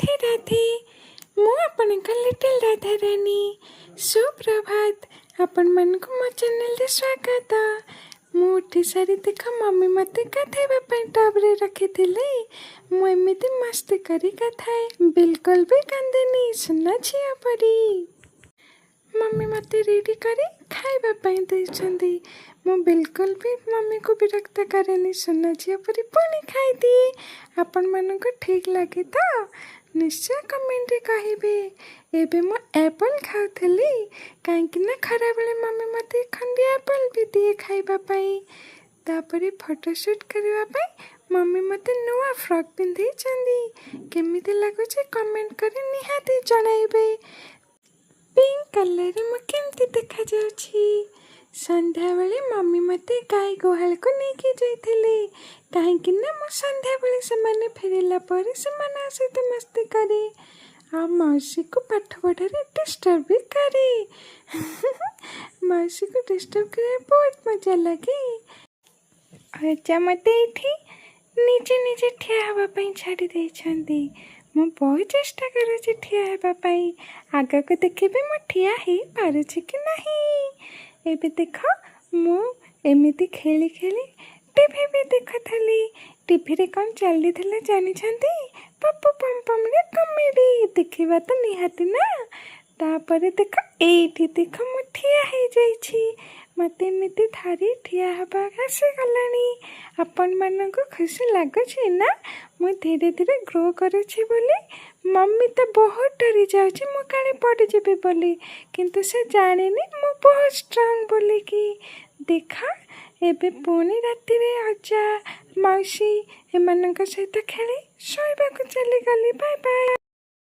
ରାଧେ ରାଧେ। ମୁଁ ଆପଣଙ୍କ ଲିଟିଲ୍ ରାଧାରାଣୀ। ସୁପ୍ରଭାତ। ଆପଣମାନଙ୍କୁ ମୋ ଚ୍ୟାନେଲରେ ସ୍ୱାଗତ। ମୁଁ ଉଠି ସାରି ଦେଖ, ମମି ମୋତେ ଗାଧେଇବା ପାଇଁ ଟବ୍ରେ ରଖିଥିଲେ। ମୁଁ ଏମିତି ମସ୍ତି କରି ଗାଧାଏ, ବିଲକୁଲ ବି କାନ୍ଦେନି, ସୁନା ଝିଅ ପରି। ମମି ମୋତେ ରେଡ଼ି କରି ଖାଇବା ପାଇଁ ଦେଇଛନ୍ତି। ମୁଁ ବିଲକୁଲ ବି ମମିକୁ ବିରକ୍ତ କରେନି, ସୁନା ଝିଅ ପରି ପୁଣି ଖାଇଦିଏ। ଆପଣମାନଙ୍କୁ ଠିକ୍ ଲାଗେ ତ? ନିଶ୍ଚୟ କମେଣ୍ଟରେ କହିବେ। ଏବେ ମୁଁ ଆପଲ୍ ଖାଉଥିଲି, କାହିଁକି ନା ଖରାବେଳେ ମମି ମୋତେ ଖଣ୍ଡିଏ ଆପଲ୍ ବି ଦିଏ ଖାଇବା ପାଇଁ। ତାପରେ ଫଟୋସୁଟ୍ କରିବା ପାଇଁ ମମି ମୋତେ ନୂଆ ଫ୍ରକ୍ ପିନ୍ଧେଇଛନ୍ତି। କେମିତି ଲାଗୁଛି, କମେଣ୍ଟ କରି ନିହାତି ଜଣାଇବେ। ପିଙ୍କ କଲର୍ରେ ମୁଁ କେମିତି ଦେଖାଯାଉଛି? ସନ୍ଧ୍ୟାବେଳେ ମମି ମୋତେ ଗାଈ ଗୁହାଳକୁ ନେଇକି ଯାଇଥିଲେ, କାହିଁକି ନା ମୁଁ ସନ୍ଧ୍ୟାବେଳେ ସେମାନେ ଫେରିଲା ପରେ ସେମାନଙ୍କ ସହିତ ମସ୍ତି କରେ ଆଉ ମାଉସୀକୁ ପାଠ ପଢ଼ାରେ ଡିଷ୍ଟର୍ବ ବି କରେ। ମାଉସୀକୁ ଡିଷ୍ଟର୍ବ କରିବା ବହୁତ ମଜା ଲାଗେ। ଅଜା ମୋତେ ଏଇଠି ନିଜେ ନିଜେ ଠିଆ ହେବା ପାଇଁ ଛାଡ଼ି ଦେଇଛନ୍ତି। ମୁଁ ବହୁତ ଚେଷ୍ଟା କରୁଛି ଠିଆ ହେବା ପାଇଁ। ଆଗକୁ ଦେଖିବି ମୁଁ ଠିଆ ହେଇପାରୁଛି କି ନାହିଁ। ଏବେ ଦେଖ, ମୁଁ ଏମିତି ଖେଳି ଖେଳି ଟିଭି ବି ଦେଖୁଥିଲି। ଟିଭିରେ କ'ଣ ଚାଲିଥିଲା ଜାଣିଛନ୍ତି? ପପୁ ପମ୍ପମ୍ରେ କମେଡ଼ି ଦେଖିବା ତ ନିହାତି ନା। ତାପରେ ଦେଖ, ଏଇଠି ଦେଖ, ମୁଁ ଠିଆ ହେଇଯାଇଛି। ମୋତେ ଏମିତି ଧରି ଠିଆ ହେବା ଆସିଗଲାଣି। ଆପଣମାନଙ୍କୁ ଖୁସି ଲାଗୁଛି ନା, ମୁଁ ଧୀରେ ଧୀରେ ଗ୍ରୋ କରୁଛି ବୋଲି? ମମି ତ ବହୁତ ଡରି ଯାଉଛି, ମୁଁ କାଳେ ପଡ଼ିଯିବି ବୋଲି। କିନ୍ତୁ ସେ ଜାଣିନି ମୁଁ ବହୁତ ଷ୍ଟ୍ରଙ୍ଗ ବୋଲିକି। ଦେଖ, ଏବେ ପୁଣି ରାତିରେ ଅଜା, ମାଉସୀ ଏମାନଙ୍କ ସହିତ ଖେଳି ଶୋଇବାକୁ ଚାଲିଗଲି। Bye bye.